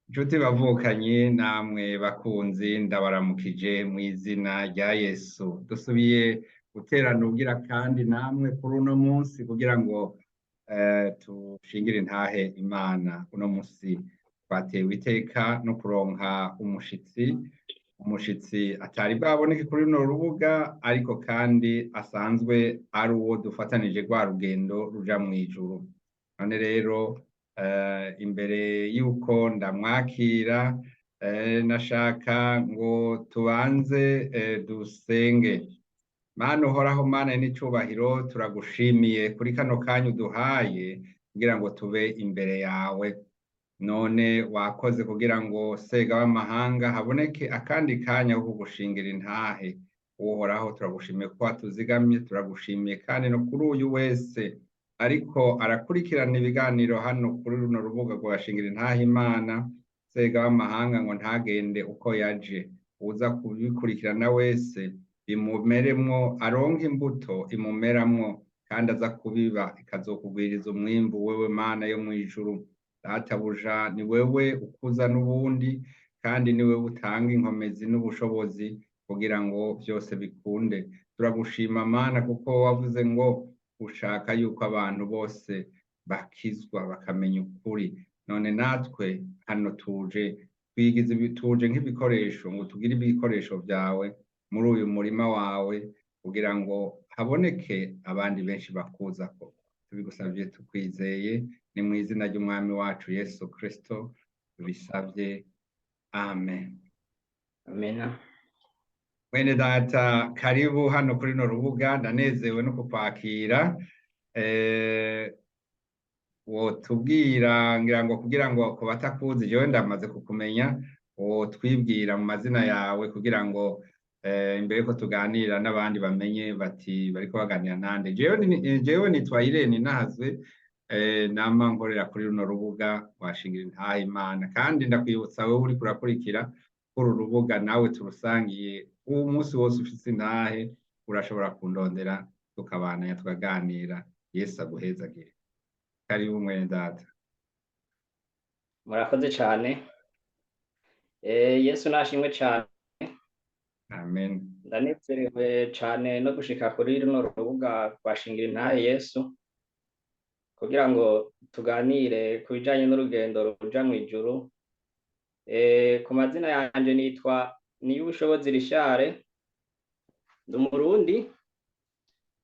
Nshuti bavukanye namwe bakunzi, ndabaramukije mw'izina rya Yesu. Dusubiye guterana ubwira kandi namwe kuri uno munsi kugira ngo tushingire intahe Imana. Uno munsi twatewe iteka no kuronka umushitsi, umushitsi atari bwaboneke kuri runo rubuga, ariko kandi asanzwe ari uwo dufatanije rwa rugendo ruja mw'ijuru. None rero imbere yuko ndamwakira, nashaka ngo tubanze dusenge. Mana uhoraho, Mana n'icubahiro, turagushimiye kuri kano kanya uduhaye kugira ngo tube imbere yawe. None wakoze kugira ngo sega w'amahanga haboneke akandi kanya ko kugushingira intahe. Uhoraho, turagushimiye ko watuzigamye, turagushimiye kandi no kuri uyu wese ariko arakurikirana ibiganiro hano kuri runo rubuga rwa Shingira Intahe Imana. Sega w'amahanga ngo ntagende uko yaje, uza kubikurikirana wese bimumeremwo, aronke imbuto imumeramwo, kandi aza kubiba ikazokugwiriza umwimbu. Wewe Mana yo mw'ijuru, Databuja, ni wewe ukuza n'ubundi, kandi ni wewe utanga inkomezi n'ubushobozi kugira ngo vyose bikunde. Turagushima Mana, kuko wavuze ngo ushaka yuko abantu bose bakizwa bakamenya ukuri. None natwe hano tuje twigize, tuje nk'ibikoresho ngo tugire ibikoresho vyawe muri uyu murima wawe, kugira ngo haboneke abandi benshi bakuzako. Tubigusavye tukwizeye, ni mu izina ry'Umwami wacu Yesu Kristo tubisavye, amen. Amena. Mwene data, karibu hano kuri runo rubuga, ndanezewe no kukwakira. Wotubwira ngira ngo kugira ngo ku batakuzi, jewe ndamaze kukumenya, wotwibwira mu mazina yawe kugira ngo imbere yuko tuganira n'abandi bamenye bati bariko baganira nande. Jewe nitwa Irene Nahazwe, nama nkorera kuri runo rubuga washingira intahe Imana, kandi ndakwibutsa wewe uriko urakurikira kuri uru rubuga nawe turusangiye, uwo munsi wose ufise intahe urashobora kundondera tukabananya tukaganira. Yesu aguhezagire. Karibu mwene data. Murakoze cane. Yesu nashimwe cane. Amen. Ndanezerewe cane no gushika kuri runo rubuga rwa Shingira Intahe Yesu kugira ngo tuganire ku bijanye n'urugendo ruja mw'ijuru. Ku mazina yanje nitwa Niyubushobozi Richard, ndi umurundi,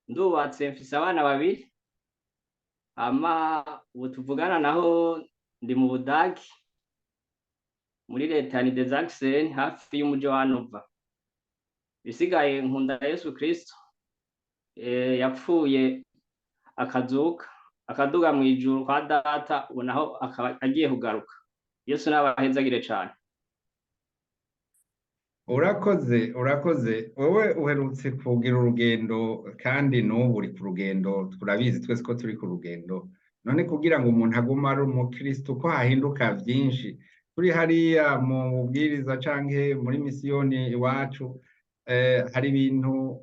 ndubatse, mfise abana babiri, hama ubu tuvugana naho ndi mu Budagi muri leta ya Niedersachsen hafi y'umuji wa Hannover. Bisigaye nkunda Yesu Kristo, yapfuye akazuka akaduga mw'ijuru kwa Data, ubu naho akaba agiye kugaruka. Yesu n'abahezagire cane. Urakoze, urakoze. Wowe uherutse kugira urugendo kandi n'ubu uri ku rugendo, turabizi twese ko turi ku rugendo. None kugira ngo umuntu agume ari umukristo ko hahinduka vyinshi, turi hariya mu bubwiriza canke muri misiyoni iwacu, hari ibintu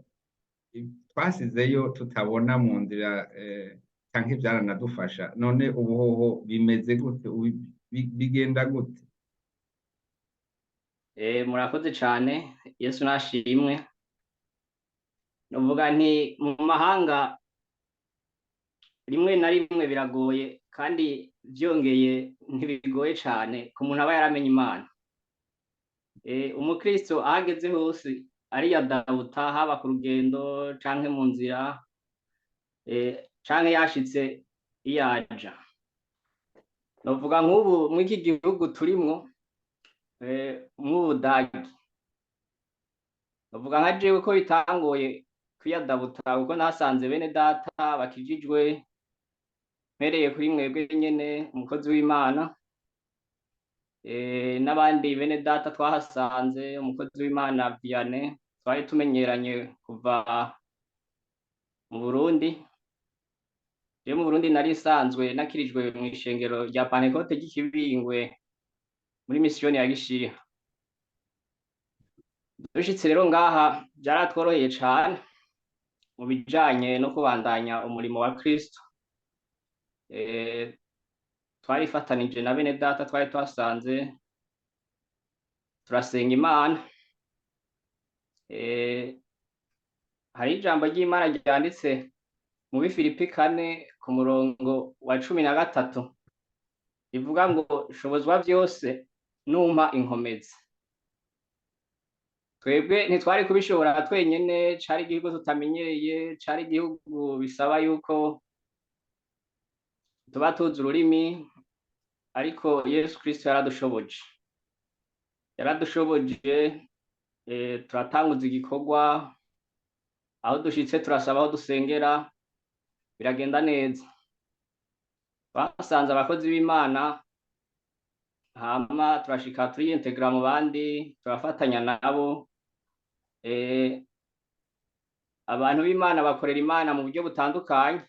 twasizeyo tutabona mu nzira, canke vyaranadufasha. None ubu hoho bimeze gute? Bigenda gute? Murakoze cane, Yesu nashimwe. Novuga nti mu mahanga rimwe na rimwe biragoye, kandi vyongeye ntibigoye cane ku muntu aba yaramenye Imana. Umukristo ahageze hose ariyadabuta, haba ku rugendo canke mu nzira, canke yashitse iyaja. Novuga nk'ubu mw'iki gihugu turimwo, mw'Ubudagi, novuga nka jewe ko bitangoye kwiyadabuta, kuko nahasanze bene data bakijijwe, mpereye kuri mwebwe nyene umukozi w'Imana, n'abandi bene data twahasanze, umukozi w'Imana Vianney twari tumenyeranye kuva mu Burundi. Jewe mu Burundi nari nsanzwe nakirijwe mw'ishengero rya Pantekote ry'Ikibingwe muri misiyoni ya Gishiha. Dushitse rero ngaha vyaratworoheye cane mu bijanye no kubandanya umurimo wa Kristo. Twarifatanije na bene data twari twasanze. Turasenga Imana. Eh, hari ijambo ry'Imana ryanditse mu Bifilipi 4 ku murongo wa 13 rivuga ngo shobozwa vyose numpa inkomezi. Twebwe ntitwari kubishobora twenyene, cari igihugu tutamenyereye, cari igihugu bisaba yuko tuba tuzi ururimi, ariko Yesu Kristo yaradushoboje. Yaradushoboje, turatanguza igikorwa, aho dushitse turasaba aho dusengera, biragenda neza. Twasanze abakozi b'Imana, hama turashika turiyintegra mu bandi, turafatanya nabo. Abantu b'Imana bakorera Imana mu buryo butandukanye.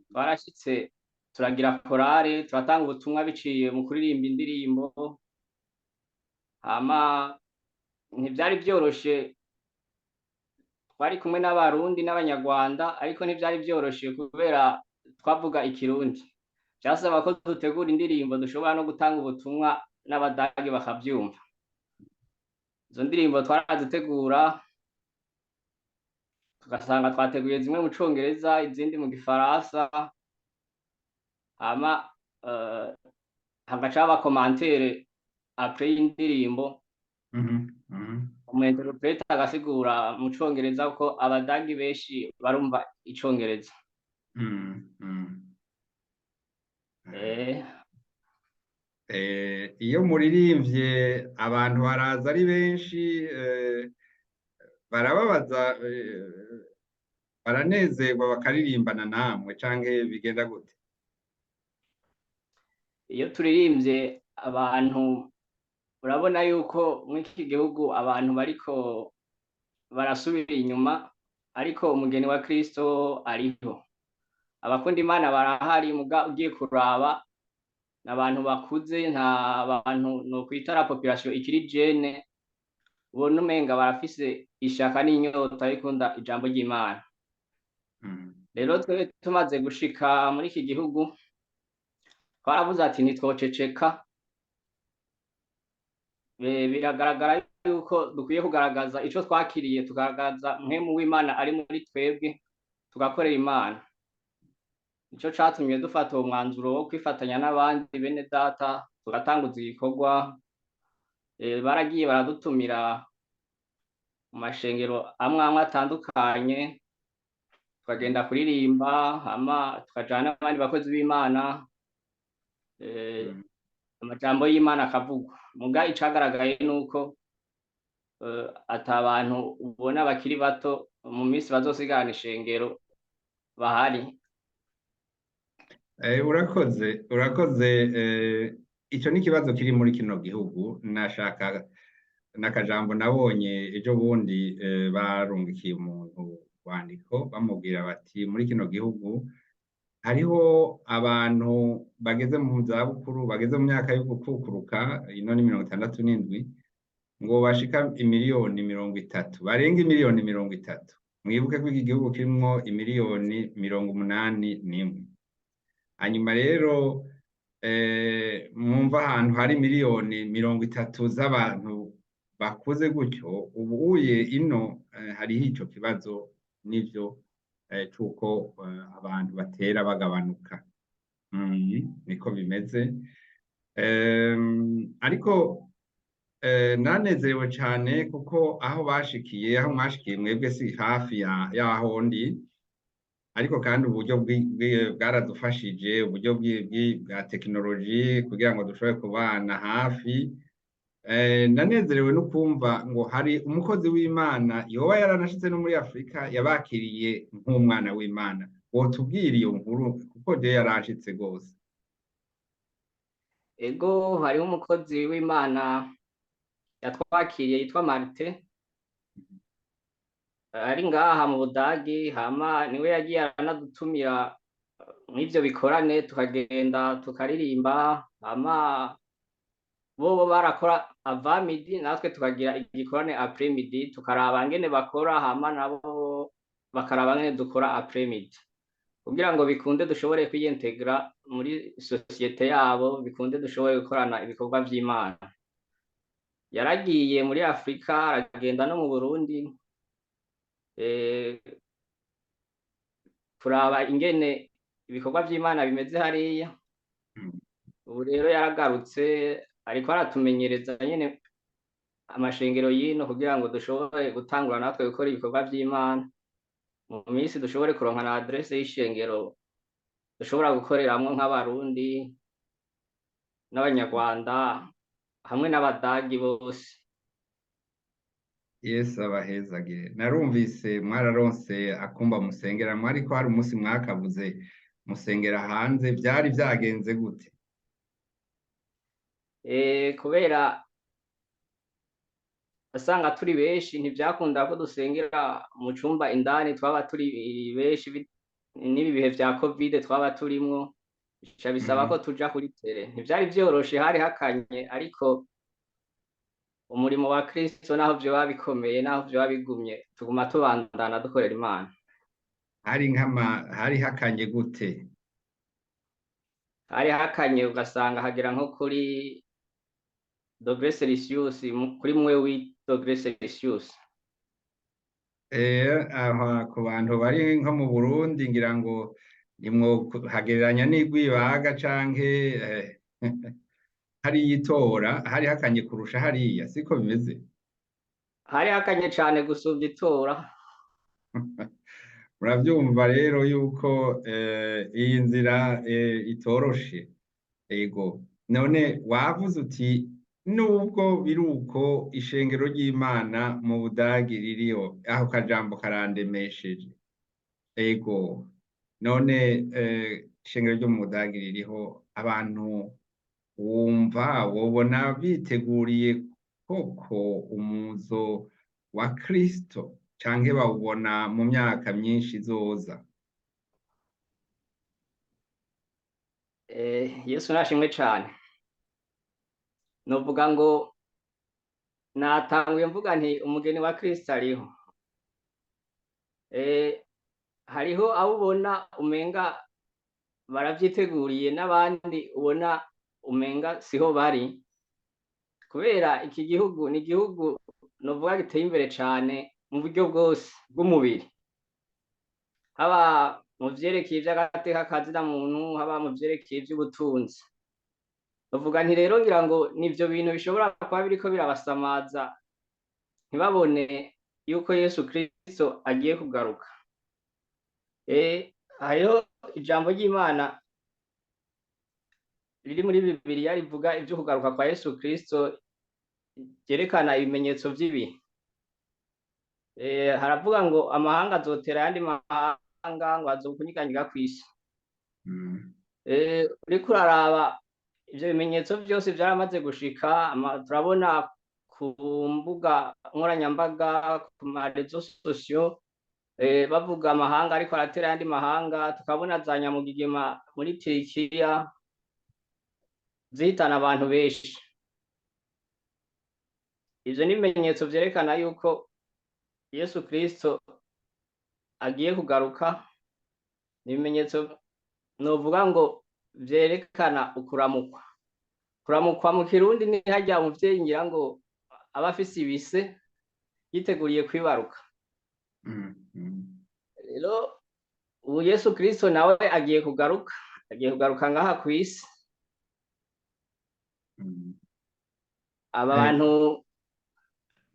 Twarashitse turagira korale, turatanga ubutumwa biciye mu kuririmba indirimbo. Hama ntivyari vyoroshe, twari kumwe n'Abarundi n'Abanyarwanda, ariko ntivyari vyoroshe kubera twavuga ikirundi. Vyasaba ko dutegura indirimbo dushobora no gutanga ubutumwa n'Abadagi bakavyumva. Izo ndirimbo twarazitegura, tugasanga twateguye zimwe mu Congereza, izindi mu Gifaransa, hama hagaca haba commentaire après y'indirimbo, umu interprète agasigura mu Congereza ko Abadagi benshi barumva Icongereza. Iyo muririmvye abantu baraza ari benshi, barababaza, baranezerwa bakaririmbana namwe canke bigenda gute? Iyo turirimbye abantu, urabona yuko muri iki gihugu abantu bariko barasubira inyuma, ariko umugeni wa Kristo ariho. Abakunda Imana barahari, muga ugiye kuraba n'abantu bakuze, nta bantu nokwita la population ikiri jeune, ubona umenga barafise ishaka n'inyota yo gukunda ijambo ry'Imana. Rero twe tumaze gushika muri iki gihugu twaravuze ati ntitwoceceka. Biragaragara yuko dukwiye kugaragaza ico twakiriye, tugaragaza mpwemu w'Imana ari muri twebwe, tugakorera Imana. Nico catumye dufata uwo mwanzuro wo kwifatanya n'abandi bene data, tugatanguza igikorwa. Baragiye baradutumira mu mashengero amwe amwe atandukanye, tukagenda kuririmba, hama tukajana n'abandi bakozi b'Imana, amajambo y'Imana akavugwa. Muga icagaragaye nuko ata bantu ubona bakiri bato mu minsi bazosigarana ishengero bahari. Urakoze, urakoze. Ico ni ikibazo kiri muri kino gihugu. Nashaka n'akajambo nabonye ejo bundi, barungikiye umuntu rwandiko bamubwira bati muri kino gihugu hariho abantu bageze mu zabukuru, bageze mu myaka yo gukukuruka, ino ni 67, ngo bashika imiliyoni 30, barenga imiliyoni 30. Mwibuke ko iki gihugu kirimwo imiliyoni 81. Hanyuma rero mwumva ahantu hari miliyoni 30 z'abantu bakuze gutyo, ubu uye ino hariho ico kibazo nivyo, c'uko abantu batera bagabanuka. Niko bimeze. Ariko nanezerewe cane kuko aho bashikiye, aho mwashikiye mwebwe si hafi yaho ndi, ariko kandi uburyo bwaradufashije, uburyo bwa tekinoloji kugira ngo dushobore kubana hafi. Nanezerewe no kumva ngo hari umukozi w'Imana yoba yaranashitse no muri Afrika yabakiriye nk'umwana w'Imana. Wotubwira iyo nkuru kuko je yaranshitse gose. Ego, hariho umukozi w'Imana yatwakiriye yitwa Martin, ari ngaha mu Budagi, hama niwe yagiye aranadutumira mw'ivyo bikorane, tukagenda tukaririmba, hama bobo barakora avant midi, natwe tukagira igikorane après midi, tukaraba ngene bakora, hama nabo bakaraba ngene dukora après midi, kugira ngo bikunde dushobore kwiyintegra muri société yabo, bikunde dushobore gukorana ibikorwa vy'Imana. Yaragiye muri Afrika, aragenda no mu Burundi, eh, kuraba ingene ibikorwa vy'Imana bimeze hariya. Ubu rero yaragarutse, ariko aratumenyereza nyene amashengero y'ino kugira ngo dushobore gutangura natwe gukora ibikorwa vy'Imana. Mu minsi dushobore kuronka na adresse y'ishengero dushobora gukoreramwo nk'Abarundi n'Abanyarwanda hamwe n'Abadagi bose. Yesu abahezagire. Narumvise mwararonse akumba musengeramwo, ariko hari umunsi mwakavuze musengera hanze, vyari vyagenze gute? Kubera asanga turi benshi, ntivyakunda ko dusengera mu cumba indani, twaba turi benshi, n'ibi bihe vya Covid twaba turimwo, bica bisaba ko tuja kuri tere. Ntivyari vyoroshe, hari hakanye, ariko umurimo wa Kristo naho vyoba bikomeye, naho vyoba bigumye, tuguma tubandana dukorera Imana. Hari hakanye gute? Hari hakanye, ugasanga hagera nko kuri degré Celsius, kuri mwe wi degré Celsius. Aha ku bantu bari nko mu Burundi ngira ngo nimwo hagereranya n'Igwibaga canke hariya itora, hari hakanye kurusha hariya, siko bimeze? Hari hakanye cane gusumvya itora. Muravyumva rero yuko iyi nzira itoroshe. Ego, none wavuze uti nubwo biruko ishengero ry'Imana mu Budagi ririho, aho kajambo karandemesheje. Ego, none ishengero ryo mu Budagi ririho, abantu wumva wobona biteguriye koko umuzo wa Kristo, canke bawubona mu myaka myinshi izoza? Yesu nashimwe cane. Novuga ngo natanguye mvuga nti umugeni wa Kristo ariho. Hariho abo ubona umenga baravyiteguriye, n'abandi ubona umenga siho bari, kubera iki gihugu ni igihugu novuga giteye imbere cane mu buryo bwose bw'umubiri, haba mu vyerekeye ivy'agateka kazina muntu, haba mu vyerekeye ivy'ubutunzi. Novuga nti rero ngira ngo nivyo bintu bishobora kuba biriko birabasamaza ntibabone yuko Yesu Kristo agiye kugaruka. Hariho ijambo ry'Imana riri muri Bibiliya rivuga ivyo kugaruka kwa Yesu Kristo, ryerekana ibimenyetso vy'ibihe. Haravuga ngo amahanga azotera ayandi mahanga, ngo azokunyiganyiga kw'isi. Uriko uraraba ivyo bimenyetso vyose vyaramaze gushika, turabona ku mbuga nkoranyambaga, ku ma réseaux sociaux, bavuga amahanga ariko aratera ayandi mahanga, tukabona za nyamugigima muri Turikiya zihitana abantu benshi. Ivyo ni ibimenyetso vyerekana yuko Yesu Kristo agiye kugaruka. Ni ibimenyetso novuga ngo vyerekana ukuramukwa. Kuramukwa mu Kirundi ni harya umuvyeyi ngira ngo aba afise ibise yiteguriye kwibaruka. Rero ubu Yesu Kristo nawe agiye kugaruka, agiye kugaruka ngaha kw'isi. Aba bantu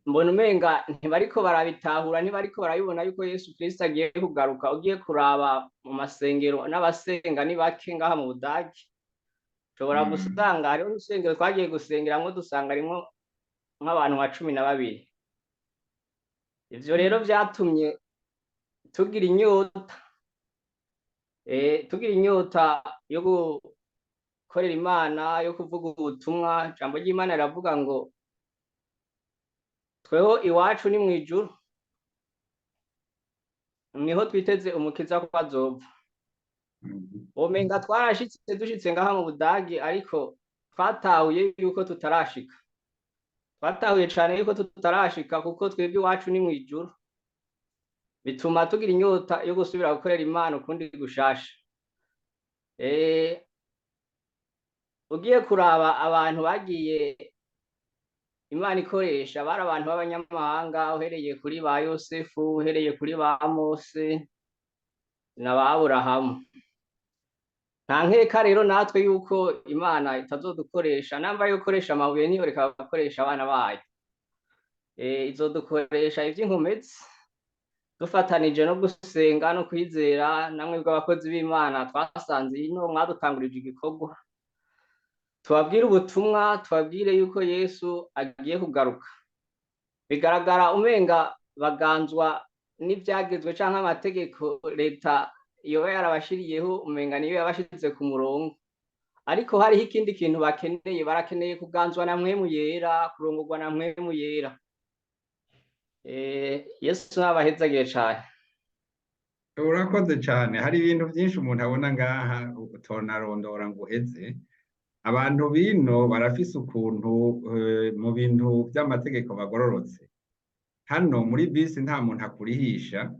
mbona umenga ntibariko barabitahura, ntibariko barabibona yuko Yesu Kristo agiye kugaruka. Ugiye kuraba mu masengero n'abasenga ni bake ngaha mu Budagi. Ushobora gusanga hariho n'urusengero twagiye gusengeramwo dusanga harimwo nk'abantu nka 12. Ivyo rero vyatumye tugira inyota, tugira inyota yo gukorera Imana, yo kuvuga ubutumwa. Ijambo ry'Imana riravuga ngo tweho iwacu ni mw'ijuru, niho twiteze umukiza ko azova. Womenga twarashitse, dushitse ngaha mu Budagi, ariko twatahuye yuko tutarashika. Twatahuye cane yuko tutarashika, kuko twebwe iwacu ni mw'ijuru. Bituma tugira inyota yo gusubira gukorera Imana ukundi gushasha. Ugiye kuraba abantu bagiye Imana ikoresha bari abantu b'abanyamahanga, uhereye kuri ba Yosefu, uhereye kuri ba Mose na ba Aburahamu. Nta nkeka rero natwe yuko Imana itazodukoresha, namba yokoresha amabuye ntiyoreka gukoresha abana bayo. Izodukoresha ivy'inkomezi dufatanije no gusenga no kwizera, namwe bw'abakozi b'Imana twasanze ino mwadutangurije igikorwa. Tubabwire ubutumwa, tubabwire yuko Yesu agiye kugaruka. Bigaragara umenga baganzwa n'ivyagezwe canke amategeko leta yoba yarabashiriyeho, umenga niyo yabashize ku murongo. Ariko hariho ikindi kintu bakeneye, barakeneye kuganzwa na Mpwemu Yera, kurongorwa na Mpwemu Yera. Yesu nabahezagiye cane. Urakoze cane. Hari ibintu vyinshi umuntu abona ngaha utonarondora ngo uheze. Abantu bino barafise ukuntu mu bintu vy'amategeko bagororotse. Hano muri bisi nta muntu akurihisha,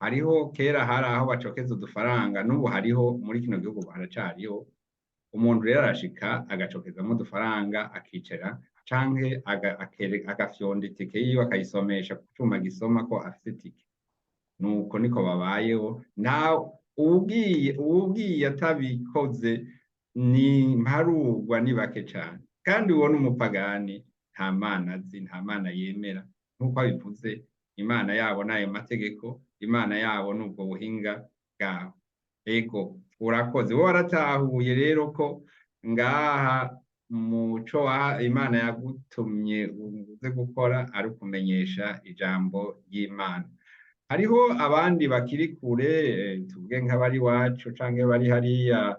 hariho kera hari aho bacokeza udufaranga, n'ubu hariho muri kino gihugu haracariho. Umuntu rero arashika agacokezamwo udufaranga akicara, canke agafyonda itike yiwe akayisomesha ku cuma gisoma ko afise itike. Nuko niko babayeho. Nta uwugiye atabikoze ni mparugwa, ni bake cane. Kandi uwo n'umupagani, nta mana azi, nta mana yemera. Nk'uko abivuze, Imana yabo n'ayo mategeko, Imana yabo n'ubwo buhinga bwabo. Ego, urakoze. Wowe waratahuye rero ko ngaha muco wa Imana yagutumye uze gukora ari ukumenyesha ijambo ry'Imana. Hariho abandi bakiri kure, tuvuge nk'abari iwacu canke bari hariya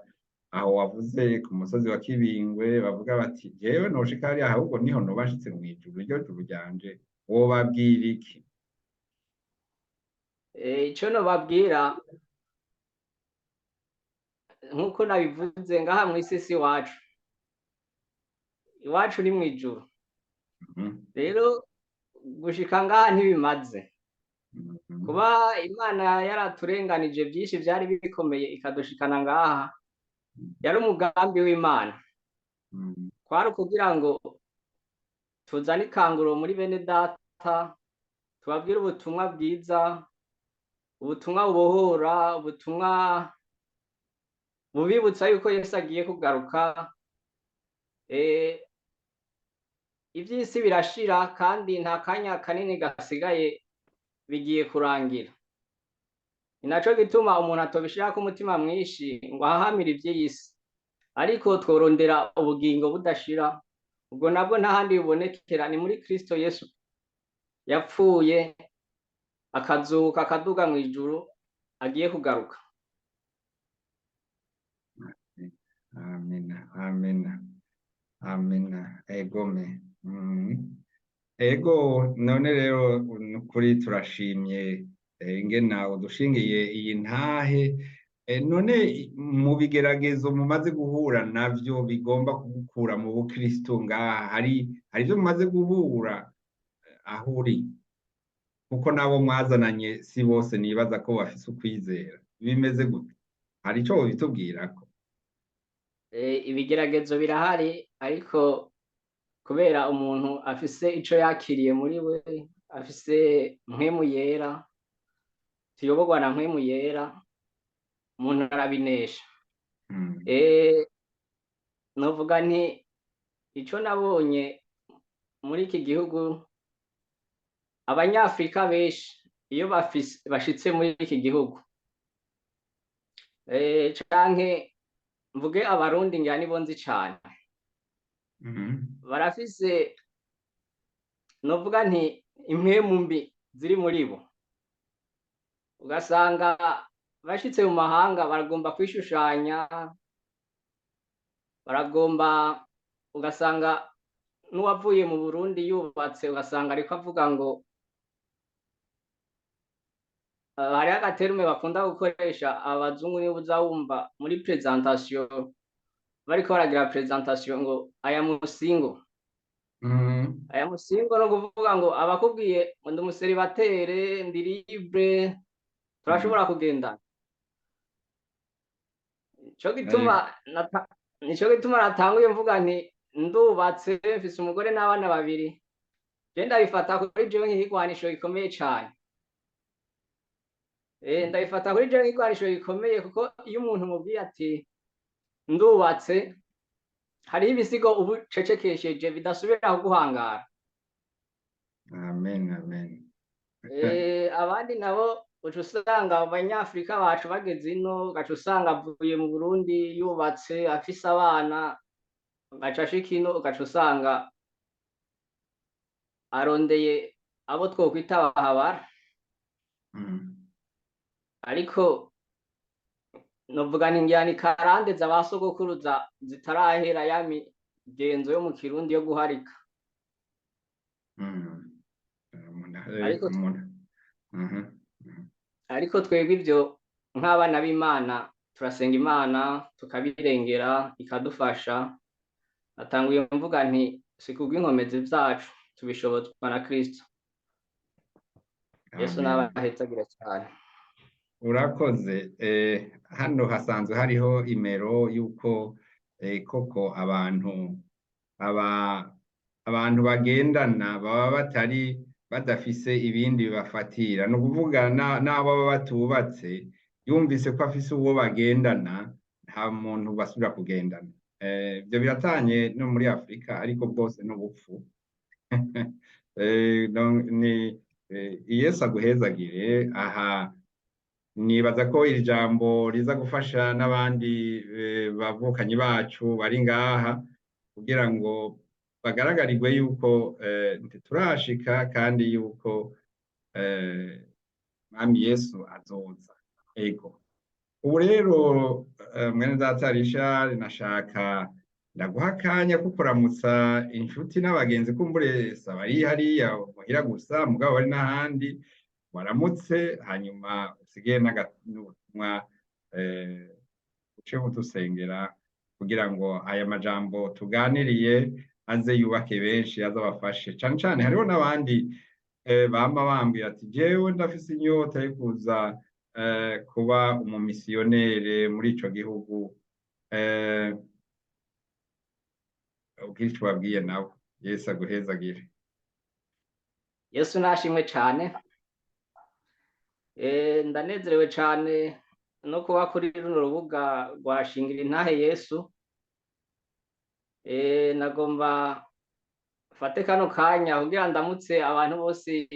aho wavuze ku musozi wa Kibingwe, bavuga bati jewe noshika hariya ahubwo niho noba nshitse mw'ijuru, iryo juru ryanje. Wobabwira iki? Ico nobabwira nk'uko nabivuze, ngaha mw'isi si iwacu, iwacu ni mw'ijuru. Rero gushika ngaha ntibimaze. Kuba Imana yaraturenganije vyinshi vyari bikomeye ikadushikana ngaha, yari umugambi w'Imana. Kwari ukugira ngo tuzane ikanguro muri bene data, tubabwire ubutumwa bwiza, ubutumwa bubohora, ubutumwa bubibutsa yuko Yesu agiye kugaruka. Ivy'isi birashira kandi nta kanya kanini gasigaye, bigiye kurangira. Ni naco gituma umuntu atobishirako umutima mwinshi ngo ahahamire ivy'isi, ariko tworondera ubugingo budashira. Ubwo nabwo nta handi bubonekera, ni muri Kristo Yesu yapfuye akazuka akaduga mw'ijuru agiye kugaruka. Amina, amina, amina. Egome. Ego, none rero nukuri turashimye ingena udushingiye iyi ntahe. None mu bigeragezo mumaze guhura navyo bigomba kugukura mu bukristo ngaha, hari ivyo mumaze guhura aho uri, kuko nabo mwazananye si bose nibaza ko bafise ukwizera. Bimeze gute? Hari ico wobitubwirako? Ibigeragezo birahari, ariko kubera umuntu afise ico yakiriye muri we, afise Mpwemu Yera, tuyoborwa na Mpwemu Yera, umuntu arabinesha. Novuga nti ico nabonye muri iki gihugu, abanyafrika benshi iyo bashitse muri iki gihugu, canke mvuge abarundi ngira nibo nzi cane, barafise novuga nti impwemu mbi ziri muri bo, ugasanga bashitse mu mahanga baragomba kwishushanya, baragomba, ugasanga n'uwavuye mu Burundi yubatse ugasanga ariko avuga ngo hariho agaterume bakunda gukoresha abazungu, niba uzawumva muri presentation bariko baragira presentation ngo aya musingo. Aya musingo no kuvuga ngo abakubwiye ngo ndi umuseribatere, ndi libre, turashobora kugendana. Nico gituma natanguye mvuga nti ndubatse, mfise umugore n'abana babiri. Je ndabifata kuri jewe nk'ikigwanisho gikomeye cane. Ndabifata kuri jewe nk'igwanisho gikomeye, kuko iyo umuntu umubwiye ati ndubatse, hariho ibisigo ubu ucecekesheje bidasubira kuguhangara. Amen, amen. Abandi nabo uca usanga abanyafrika bacu bageze ino, ugaca usanga avuye mu Burundi yubatse afise abana, ugaca ashika ino ugaca usanga arondeye abo twokwita abahabara. Ariko novuga nti ngira ni karande za ba sogokuruza zitarahera, ya migenzo yo mu Kirundi yo guharika. Ariko ariko twebwe ivyo nk'abana b'Imana turasenga Imana tukabirengera ikadufasha. Natanguye mvuga nti si kubw'inkomezi zacu, tubishobozwa na Kristo. Yesu Amen. n'abahezagire cyane. Urakoze. Hano hasanzwe hariho imero y'uko koko abantu aba abantu bagendana baba batari badafise ibindi bibafatira, ni ukuvuga n'abo baba batubatse, yumvise ko afise uwo bagendana, nta muntu basubira kugendana. Ibyo biratanye no muri Afurika, ariko bwose n'ubupfu. Ni Yesu aguhezagire. Aha nibaza ko iri jambo riza gufasha n'abandi bavukanyi bacu bari ngaha, kugira ngo bagaragarirwe yuko ntiturashika, kandi yuko Mwami Yesu azoza. Ego, ubu rero mwene data Richard, nashaka ndaguha akanya ko kuramutsa inshuti n'abagenzi, kumbure bari hariya muhira gusa, mugabo bari n'ahandi, waramutse, hanyuma usigaye n'ubutumwa, uce udusengera kugira ngo aya majambo tuganiriye aze yubake benshi, aze abafashe. Cane cane hariho n'abandi bama bambwira ati jewe ndafise inyota yo kuza kuba umumisiyonere muri ico gihugu. Ubwira ico wabwiye nawe. Yesu aguhezagire. Yesu nashimwe cane. Ndanezerewe cane no kuba kuri runo rubuga rwa Shingira Intahe Yesu. Nagomba mfate kano kanya kugira ndamutse abantu bose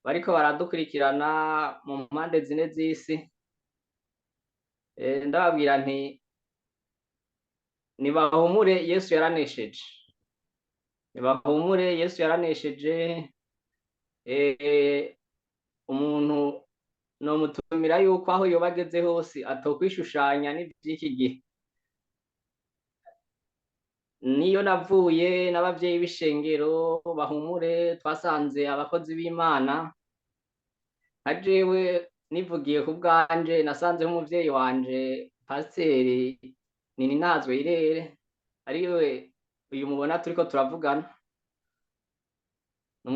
bariko baradukurikirana mu mpande zine z'isi. Ndababwira nti nibahumure, Yesu yaranesheje. Nibahumure, Yesu yaranesheje. Umuntu nomutumira yuko aho yoba ageze hose atokwishushanya n'ivy'iki gihe. Niyo navuye n'abavyeyi b'ishengero bahumure, twasanze abakozi b'Imana. Nka jewe nivugiye ku bwanje, nasanzeho umuvyeyi wanje Pasiteri Nininazwe Irere, ariwe uyu mubona turiko turavugana. Ni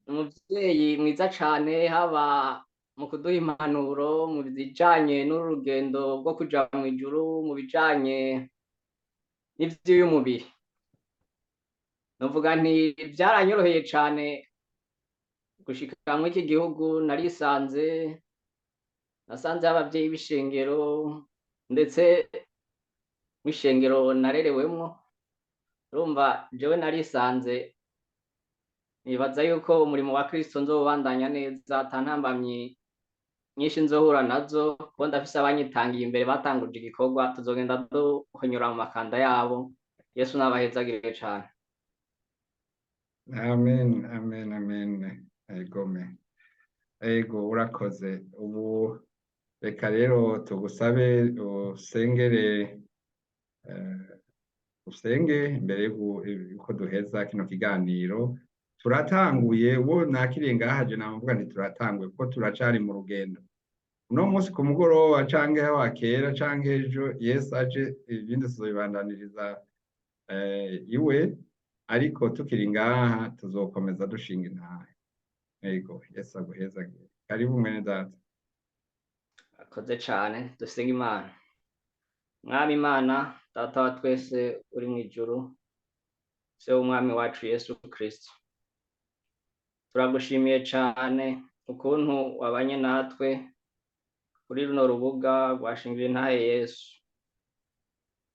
umuvyeyi mwiza cane, haba mu kuduha impanuro mu bijanye n'urugendo rwo kuja mw'ijuru, mu bijanye n'ivy'umubiri. Novuga nti vyaranyoroheye cane gushika muri iki gihugu. Narisanze, nasanze abavyeyi b'ishengero, ndetse mw'ishengero narerewemwo. Urumva jewe narisanze, nibaza yuko umurimo wa Kristo nzobandanya neza, ata ntambamyi nyinshi nzohura nazo, kuko ndafise abanyitangiye imbere batanguje igikorwa, tuzogenda duhonyora mu makanda yabo. Yesu n'abahezagire cane. Amen, amen, amen. Egome, ego, urakoze. Ubu reka rero tugusabe usengere, usenge imbere yuko duheza kino kiganiro. Turatanguye, uwo nakiriye ngaha je navuga nti turatanguye, kuko turacari mu rugendo. Uno munsi ku mugoroba canke aho hakera canke ejo Yesu aje, ibindi tuzobibandaniriza iwe, ariko tukiri ngaha tuzokomeza dushinga intahe. Ego, Yesu aguhezagire. Karibu mwene data. Akoze cane, dusenga Imana. Mwami Imana, Data wa twese uri mw'ijuru, Se w'Umwami wacu Yesu Kristo, turagushimiye cane ukuntu wabanye natwe kuri runo rubuga rwa Shingira Intahe Yesu.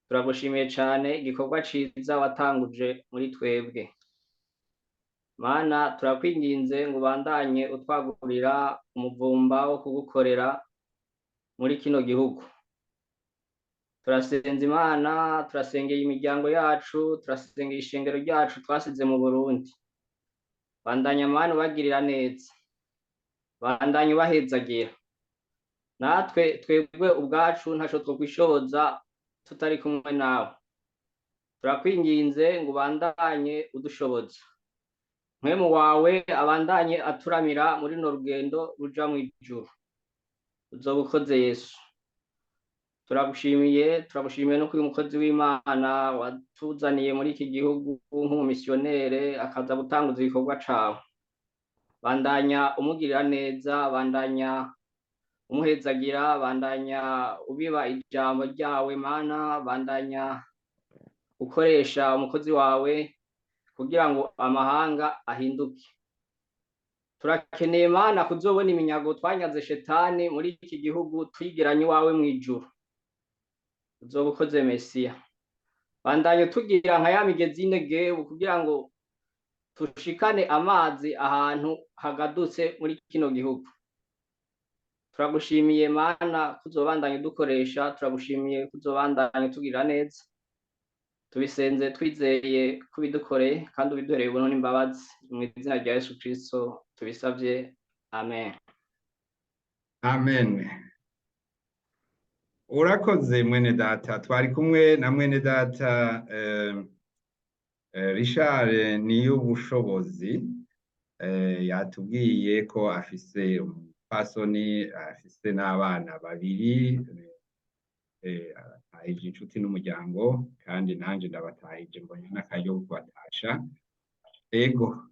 Turagushimiye cane igikorwa ciza watanguje muri twebwe. Mana, turakwinginze ngo ubandanye utwagurira umuvumba wo kugukorera muri kino gihugu. Turasenze Imana, turasengeye imiryango yacu, turasengeye ishengero ryacu twasize mu Burundi. Bandanya Mana ubagirira neza, bandanya ubahezagira. Natwe twebwe ubwacu ntaco twokwishoboza tutari kumwe nawe. Turakwinginze ngo ubandanye udushoboza. Mpwemu wawe abandanye aturamira muri runo rugendo ruja mw'ijuru. Uzoba ukoze Yesu. Turagushimiye, turagushimiye no kuri umukozi w'Imana watuzaniye muri iki gihugu nk'umumisiyonere akaza gutanguza igikorwa cawe. Bandanya umugirira neza, bandanya umuhezagira, bandanya ubiba ijambo ryawe Mana, bandanya ukoresha umukozi wawe kugira ngo amahanga ahinduke. Turakeneye Mana kuzobona iminyago twanyaze shetani muri iki gihugu tuyigeranye iwawe mw'ijuru. Uzoba ukoze Mesiya. Bandanya tugira nka ya migezi y'Inegebu kugira ngo tushikane amazi ahantu hagadutse muri kino gihugu. Turagushimiye Mana kuzobandanya udukoresha, turagushimiye kuzobandanya utugira neza. Tubisenze twizeye ko ubidukoreye kandi ubiduhereye ubuntu n'imbabazi. Mu izina rya Yesu Kristo tubisavye, amen. Amen. Urakoze mwene data. Twari kumwe na mwene data Richard Niyubushobozi, yatubwiye ko afise umupfasoni, afise n'abana babiri, aratahije inshuti n'umuryango, kandi nanje ndabatahije, mbonye n'akaryo ko kubatasha. Ego,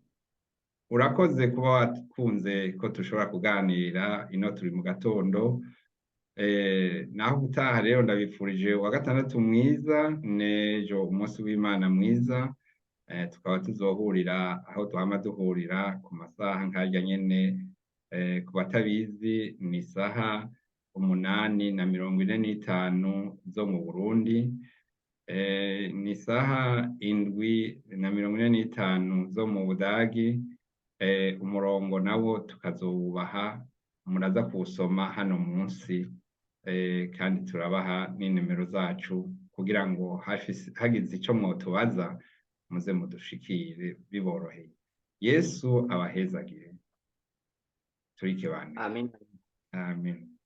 urakoze kuba wakunze ko dushobora kuganira ino turi mu gatondo. Naho gutaha rero ndabifurije wa gatandatu mwiza, n'ejo umunsi w'Imana mwiza. Tukaba tuzohurira aho twama duhurira ku masaha nkarya nyene. Ku batabizi ni isaha 8:45 zo mu Burundi, ni isaha 7:45 zo mu Budagi. Umurongo nawo tukazowubaha, muraza kuwusoma hano munsi, kandi turabaha n'inimero zacu kugira ngo hagize ico mwotubaza muze mudushikire biboroheye. Yesu abahezagire. Turikibane. Amen. Amen.